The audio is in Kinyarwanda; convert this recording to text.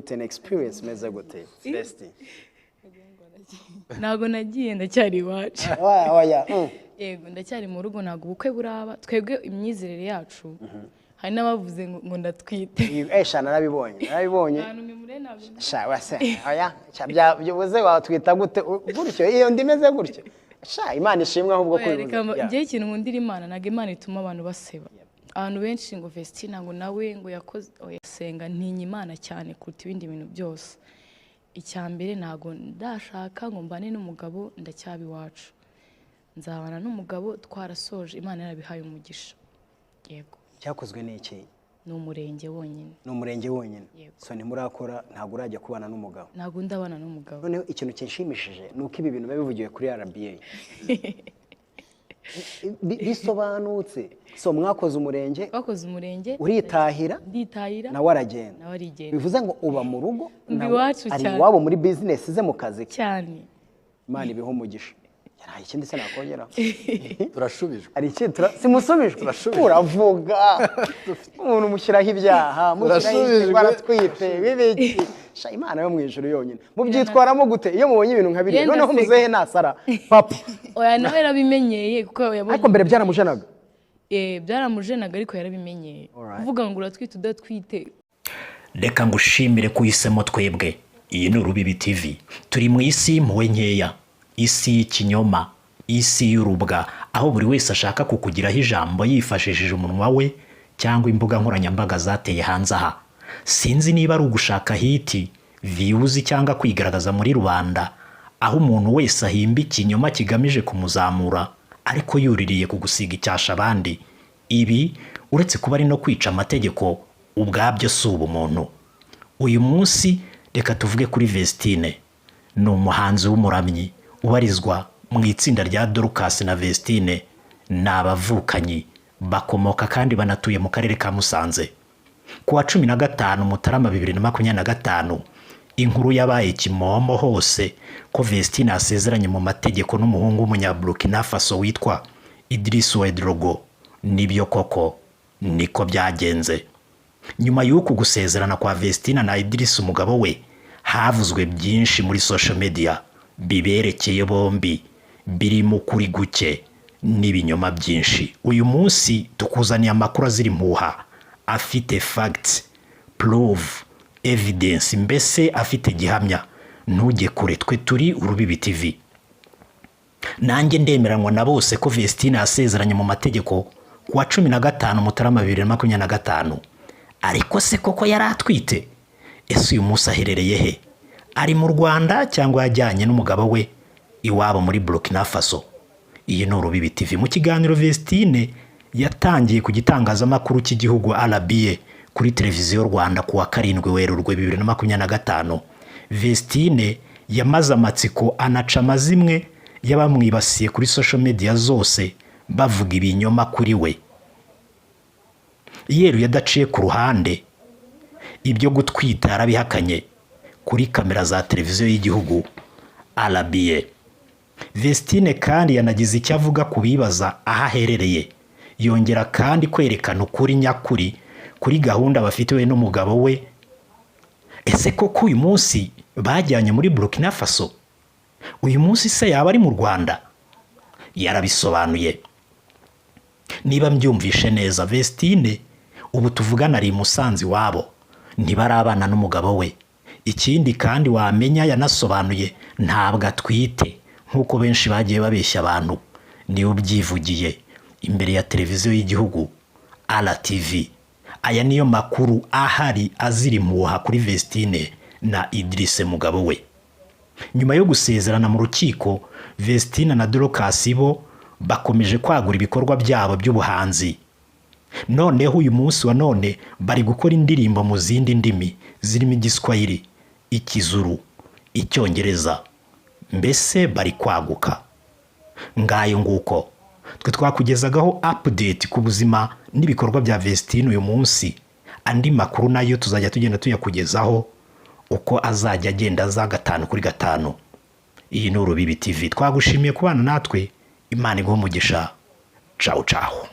gute? Ni experience imeze gute, Vesti? Ntabwo nagiye, ndacyari iwacu. Oya, oya. Yego, ndacyari mu rugo, ntabwo ubukwe buraba. Twebwe imyizerere yacu, hari n'abavuze ngo ndatwite. Sha, narabibonye, narabibonye. Ahantu mwe ntabwo Sha wase, oya sha, byibuze watwita gute gutyo, iyo ndimeze gutyo? Sha, Imana ishimwe ahubwo ko Oya, reka ubivuze. Njyewe ikintu nkundira Imana, ntabwo Imana ituma abantu baseba. Abantu benshi ngo Vestine ngo nawe ngo yakoze. Oya, senga, ntinya Imana cyane kuruta ibindi bintu byose. Icya mbere, ntabwo ndashaka ngo mbane n'umugabo, ndacyaba iwacu. Nzabana n'umugabo twarasoje, Imana yarabihaye umugisha, yego. Cyakozwe ni iki? Ni umurenge wonyine. Ni umurenge wonyine? Yego. So ntimurakora, ntabwo urajya kubana n'umugabo? Ntabwo ndabana n'umugabo. Noneho ikintu kinshimishije ni uko ibi bintu biba bivugiwe kuri RBA, bisobanutse. So mwakoze umurenge? Twakoze umurenge. Uritahira? Nditahira. Nawe aragenda? Nawe arigenda. Bivuze ngo uba mu rugo? Mba Nawe iwacu ari cyane. iwabo muri business ze, mu kazi ke. Cyane. Imana ibiho umugisha. Nta ikindi se nakongeraho? Turashubijwe. Hari ikindi simusubijwe? Turashubijwe. Uravuga umuntu mushyiraho ibyaha, mushyiraho Turashubijwe. iki, baratwite bibiki. Sha, Imana yo mu ijuru yonyine. Mubyitwaramo gute iyo mubonye ibintu nka biriya? Yenda Noneho seka. muzehe nasara papa. Oya, nawe yarabimenyeye kuko yabonye. Ariko mbere byaramujenaga? Eh, byaramujenaga, ariko yarabimenyeye. Kuvuga ngo uratwite udatwite. Reka ngushimire ko uhisemo twebwe. Iyi ni Urubibi TV. Turi mu isi y'impuhwe nkeya, isi y'ikinyoma, isi y'urubwa, aho buri wese ashaka kukugiraho ijambo yifashishije umunwa we cyangwa imbuga nkoranyambaga zateye hanze aha. Sinzi niba ari ugushaka hit, views cyangwa kwigaragaza muri rubanda, aho umuntu wese ahimba ikinyoma kigamije kumuzamura, ariko yuririye ku gusiga icyasha abandi. Ibi uretse kuba ari no kwica amategeko, ubwabyo si ubumuntu. Uyu munsi reka tuvuge kuri Vestine. Ni umuhanzi w'umuramyi ubarizwa mu itsinda rya Dorcas na Vestine. Ni abavukanyi, bakomoka kandi banatuye mu karere ka Musanze. Ku wa 15 Mutarama 2025, inkuru yabaye kimomo hose ko Vestine asezeranye mu mategeko n'umuhungu w'Umunyaburukina Faso witwa Idris Ouedraogo. Nibyo koko, niko byagenze. Nyuma y'uku gusezerana kwa Vestine na Idris umugabo we, havuzwe byinshi muri social media biberekeye bombi, birimo ukuri guke n'ibinyoma byinshi. Uyu munsi tukuzaniye amakuru azira impuha, afite facts, proof, evidence, mbese afite gihamya. Ntujye kure, twe turi Urubibi TV. Nanjye ndemeranywa na bose ko Vestine yasezeranye mu mategeko ku wa 15 Mutarama 2025. Ariko se koko yari atwite? Ese uyu munsi aherereye he? Ari mu Rwanda cyangwa yajyanye n'umugabo we iwabo muri Burkina Faso? Iyi ni Urubibi TV. Mu kiganiro Vestine yatangiye ku gitangazamakuru cy'igihugu RBA kuri Televiziyo Rwanda ku wa 7 Werurwe 2025, Vestine yamaze amatsiko, anaca amazimwe y'abamwibasiye kuri social media zose bavuga ibinyoma kuri we. Yeruye adaciye ku ruhande, ibyo gutwita yarabihakanye kuri kamera za televiziyo y'igihugu RBA. Vestine kandi yanagize icyo avuga ku bibaza aho aherereye, yongera kandi kwerekana ukuri nyakuri kuri gahunda bafite we n'umugabo we. Ese koko uyu munsi bajyanye muri Burkina Faso? Uyu munsi se yaba ari mu Rwanda? Yarabisobanuye. Niba mbyumvishe neza, Vestine ubu tuvugana ari i Musanze iwabo, ntibarabana n'umugabo we. Ikindi kandi wamenya, yanasobanuye, ntabwo atwite nk'uko benshi bagiye babeshya abantu. Niwe ubyivugiye imbere ya televiziyo y'igihugu RTV. Aya niyo makuru ahari azira impuha kuri Vestine na Idris mugabo we. Nyuma yo gusezerana mu rukiko, Vestine na Dorcas bo bakomeje kwagura ibikorwa byabo by'ubuhanzi. Noneho uyu munsi wa none bari gukora indirimbo mu zindi ndimi zirimo Igiswahili, Ikizuru, Icyongereza, mbese bari kwaguka. Ngayo nguko, twe twakugezagaho update ku buzima n'ibikorwa bya Vestine uyu munsi. Andi makuru nayo tuzajya tugenda tuyakugezaho uko azajya agenda aza, gatanu kuri gatanu. Iyi ni Urubibi TV. Twagushimiye kubana natwe. Imana iguhe umugisha. Cawu cawu.